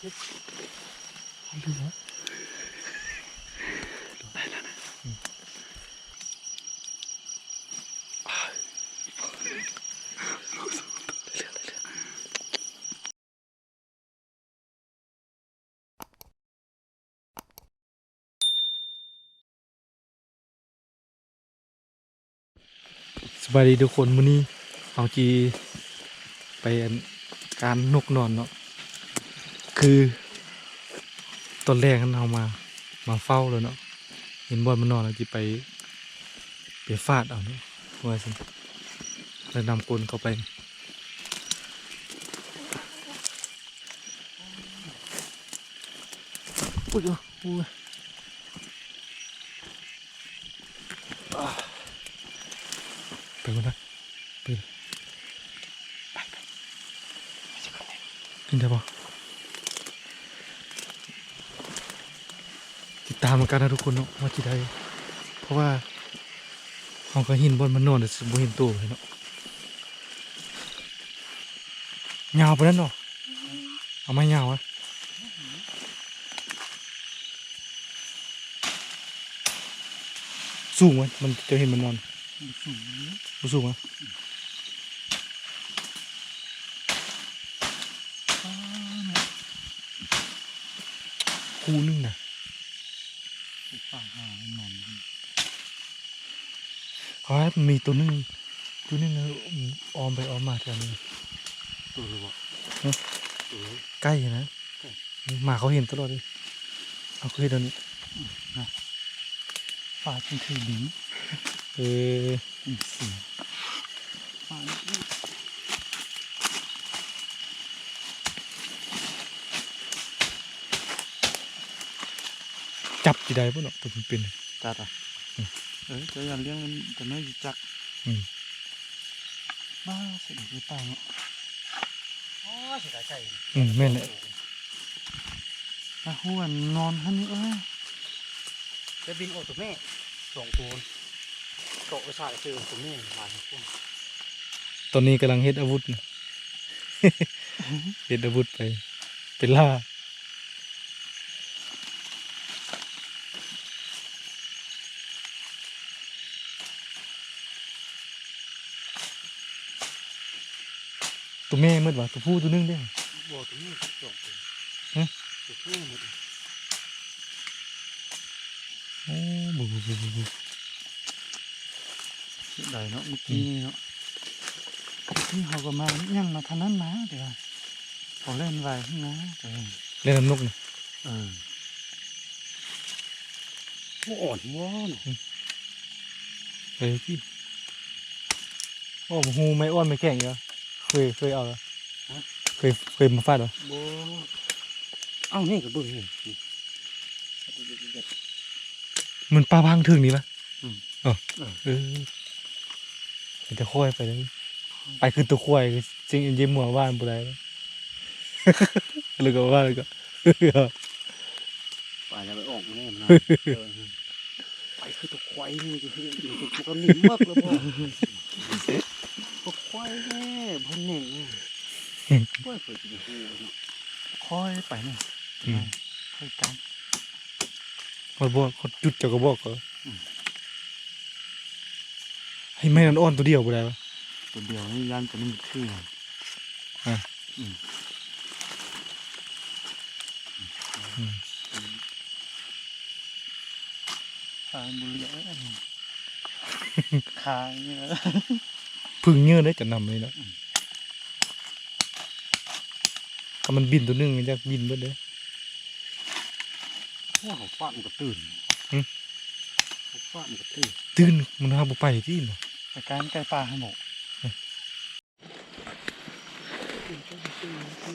ສະບາຍດີທຸກຄົນ, ມື້ນີ້ເຮົາຊິໄປອັນການນົກນອນເນາະ. ຄືຕອນແລກຫັ້ນເຮົາມາ ມາເຝົ້າແລ້ວເນາະ, ເຫັນບ່ອນມັນນອນແລ້ວຊິໄປ ໄປຟາດເອົາເນາະ ວ່າຊັ້ນ, ແລະນຳກົ້ນເຂົ້າໄປ. ໂອ້ຍ ໂອ້ຍ ໄປກ່ອນນະ ໄປ ໄປ ໄປ ຂຶ້ນໄດ້ບໍ່? ຕິດຕາມນຳກັນນະທຸກຄົນເນາະ ວ່າຊິໄດ້ ເພາະວ່າເຮົາກໍເຫັນບ່ອນມັນນອນ ແຕ່ຊິບໍ່ເຫັນໂຕເລີຍເນາະ. ຍາວປານນັ້ນເນາະ? ເອົາໄມ້ຍາວຫວາ? ສູງຫວາ? ມັນ ເຈົ້າເຫັນມັນນອນ ບໍ່ສູງເລີຍ ບໍ່ສູງຫວາ? ຄູ່ໜຶ່ງນະ ໄປຕາມຫາມັນນອນ. ເອີຍ ມີໂຕໜຶ່ງ ໂຕໜຶ່ງອ້ອມໄປອ້ອມມາແຖວນີ້. ໂຕເລີຍບໍ່? ຮະ? ໂຕເລີຍ? ໄກ່ນະ ໄກ່ ໝາເຂົາເຫັນຕະຫຼອດເລີຍ. ເອົາ ເຂົາເຫັນອັນນີ້ ອືມ ນະ ປາຈິງຖືດີ. ເອີ ອືມ ຈັບຊິໄດ້ບໍ່ເນາະ ໂຕເປັນໆ? ຈັບອະ? ອືມ ເອີ ເຈົ້າຢ່າລ້ຽງ ຕົວນ້ອຍຊິຈັບ. ອືມ ບ້າ ເສຍດາຍໄກ່ເນາະ. ອໍ ເສຍດາຍໄກ່. ອືມ ແມ່ນແຫຼະ. ຕາຫົວນອນຫັ້ນນີ້ ເອີຍ ໄປບິນອອກຕົວແມ່ສອງຕົວ ເກາະໄປຊາກເຈີຕົວແມ່ຫຼາຍຄົນ. ຕອນນີ້ກຳລັງເຮັດອາວຸດ ເຮັດອາວຸດໄປ ໄປລ່າ. ຕົວແມ່ໝົດຫວາ? ຕົວຜູ້ຕົວໜຶ່ງເດ້. ບໍ່ ຕົວແມ່ສອງຕົວ. ຮະ? ຕົວຜູ້ໝົດ. ໂອ້ ບໍ່ ບໍ່ ບໍ່ ບໍ່ ເສຍດາຍເນາະ ມື້ກີ້ນີ້ເນາະ. ອືມ ມື້ກີ້ເຮົາກໍມາ ຍັງມາທາງນັ້ນນະ ແຕ່ວ່າເຂົາແລ່ນໄວຂຶ້ນນະ. ແລ່ນນຳນົກນີ້. ເອີ ໂອ້ ອ່ອນຢູ່ບໍ່ເນາະ? ອືມ ເອີ ພີ່ ໂອ້ ບໍ່ຮູ້ໄມ້ອ່ອນໄມ້ແຂງຢູ່. ເຄີຍ ເຄີຍເອົາລະ? ຮະ? ເຄີຍ ເຄີຍມາຟາດລະ? ບໍ່ ເອົານີ້ກໍເບິ່ງນີ້ ມັນປາພັງເທິງນີ້ລະ. ອືມ ເອີ ເອີ ເອີ ມີແຕ່ຄວາຍໄປເລີຍ ໄປຄືຕົວຄວາຍ ຊິງເຢັນໝວກບ້ານບໍ່ໄດ້ ແລ້ວກໍວ່າ ແລ້ວກໍ ໄປແລ້ວໄປອອກແນ່ນະ ເອີ ໄປຄືຕົວຄວາຍນີ້ ມັນກໍໜີເໝິດແລ້ວບໍ່ ຕົວຄວາຍແນ່ ບໍ່ແນ່ ໂອ້ຍ ຂ້ອຍຊິໄປຮູ້ເນາະ ຄ່ອຍໄປນີ້ ອືມ ຄ່ອຍກັນ ຂ້ອຍບອກ ຂ້ອຍຈຸດເຈົ້າກໍບອກກໍ ອືມ ໃຫ້ໄມ້ອ່ອນໆຕົວດຽວບໍ່ໄດ້ວະ? ຕົວດຽວນີ້ຢ້ານຕົວນີ້ມັນຄືນະ ອາ ອືມ ອືມ ຂາບໍ່ເຫຼືອ ຂານີ້ນະ ເພິ່ງເຍີະໄດ້ຈະນຳນີ້ນະ ອືມ ຖ້າມັນບິນຕົວໜຶ່ງມັນຢາກບິນເບິດເດ້. ໂອ້ ເຂົາຟາດມັນກໍຕື່ນ ຫື? ເຂົາຟາດມັນກໍຕື່ນ ຕື່ນ ມັນຫາບໍ່ໄປຕິ ໄປໃກ້ ໃກ້ປ່າຫັ້ນບໍ? ຫື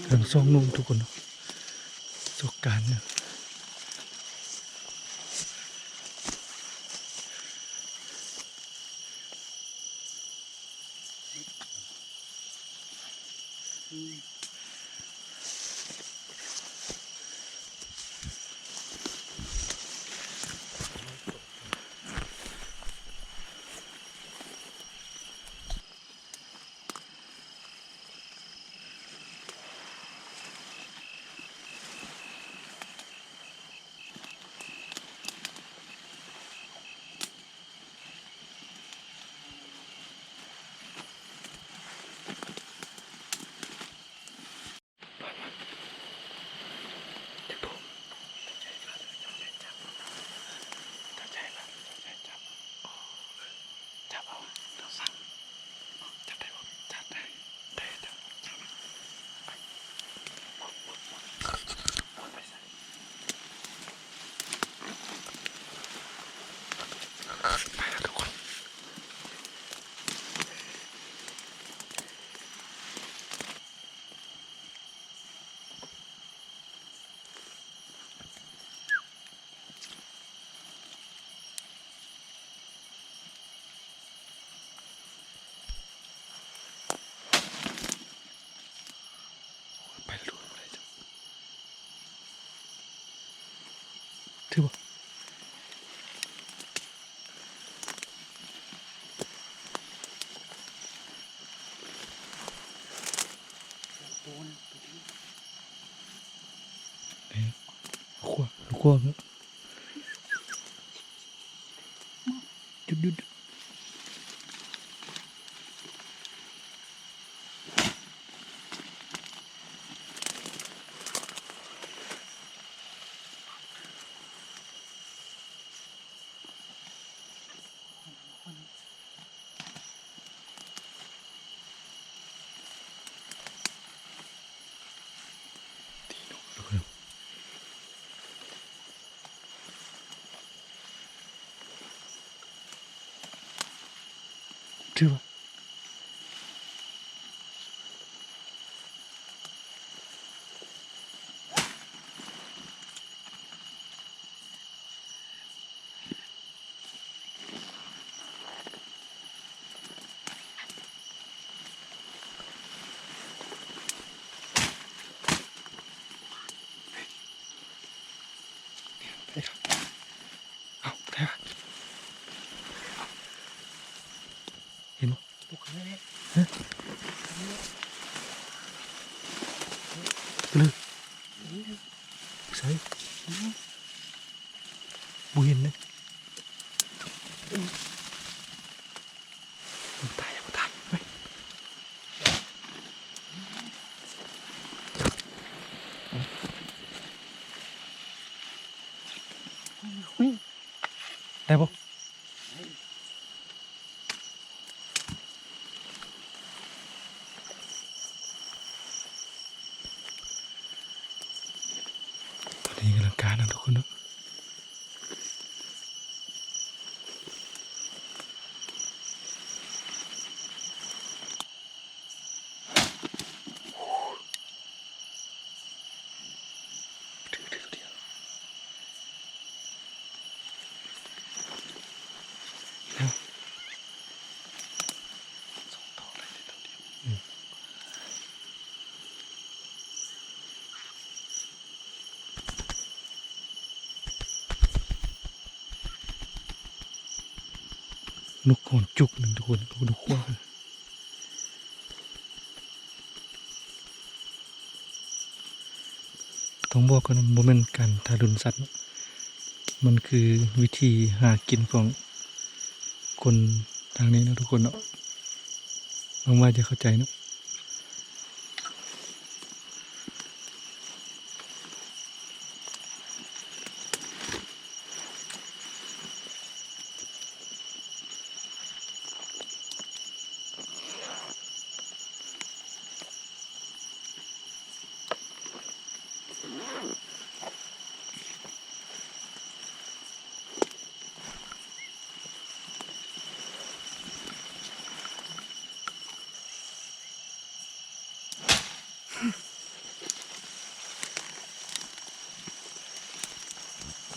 ເຖິງສອງໜຸ່ມທຸກຄົນ ປະສົບການເນາະ. ເ ກວ້າງ. ຢຸດ ຢຸດ. ຖືວ່າ ເຫັນບໍ່? ໃສ? ບໍ່ເຫັນເດ້. ໄດ້ບໍ່? ຕອນນີ້ກຳລັງການເນາະທຸກຄົນເນາະ. ນົກຫອນຈຸກໜຶ່ງທຸກຄົນ ໂອ້ ນົກຂວ້າ. ຕ້ອງບອກກ່ອນ ບໍ່ແມ່ນການທາລຸນສັດເນາະ, ມັນຄືວິທີຫາກິນຂອງຄົນທາງນີ້ເນາະທຸກຄົນເນາະ, ຫວັງວ່າຈະເຂົ້າໃຈເນາະ.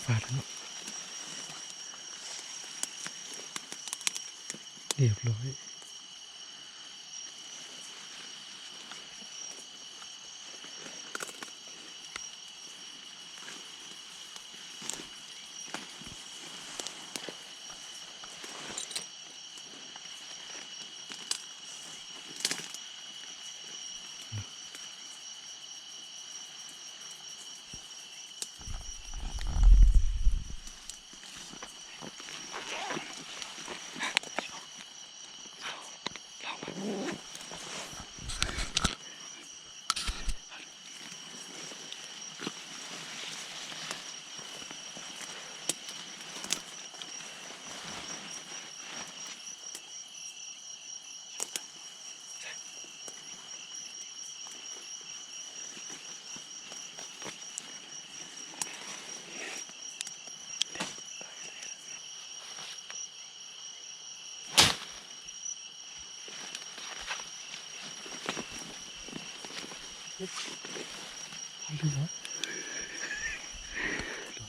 ຟາດແລ້ວເນາະ ຮຽບຮ້ອຍ.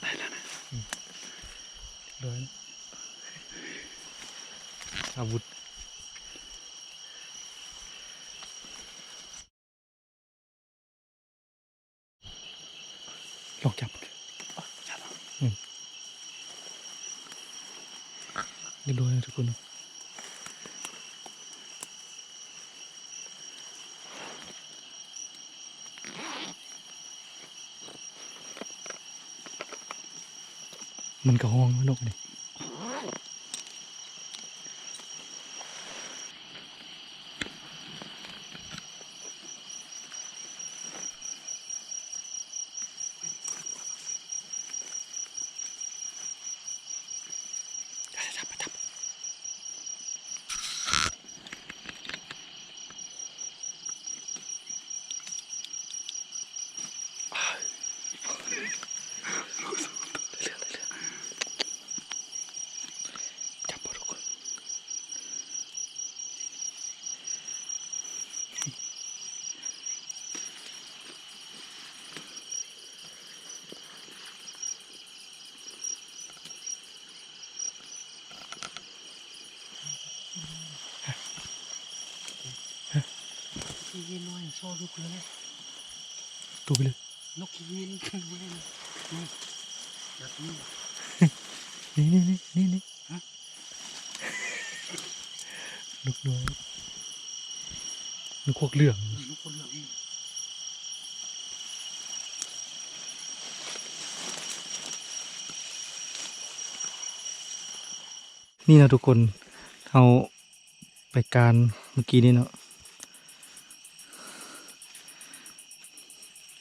ໄດ້ແລ້ວນະ ອືມ ເລີຍ ອາວຸດ. ລອງຈັບ ຈັບ ອືມ ຮຽບຮ້ອຍທຸກຄົນ. ໂ ມັນກະຮ້ອງເນາະ ນົກນີ້. ຂີ້ເຫນນ້ອຍ ຊໍລຸກເລີຍ ຕຸກເລີຍ ນົກຂີ້ເຫນ ນີ້ໆໆໆ ນີ້ ຮະ? ນົກນ້ອຍ ນົກຄວກເຫຼືອງ ເອີ ນົກຄວກເຫຼືອງ ນີ້ເນາະທຸກຄົນ ເຮົາໄປການມື້ກີ້ນີ້ເນາະ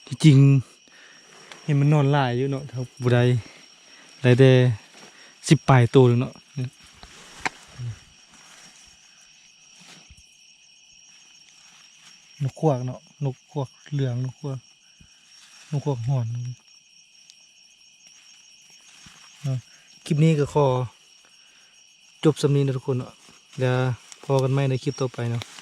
ທີ່ຈິງເຫັນມັນນອນຫຼາຍຢູ່ເນາະ ເຮົາບໍ່ໄດ້ ໄດ້ແຕ່ສິບປາຍໂຕໜຶ່ງເນາະ. ນົກຂວາກເນາະ ນົກຂວາກເຫຼືອງ ນົກຂວາກ ນົກຂວາກຫອນເນາະ. ຄລິບນີ້ກໍຂໍຈົບສ່ຳນີ້ເນາະທຸກຄົນເນາະ ແລ້ວພໍ້ກັນໃໝ່ໃນຄລິບຕໍ່ໄປເນາະ.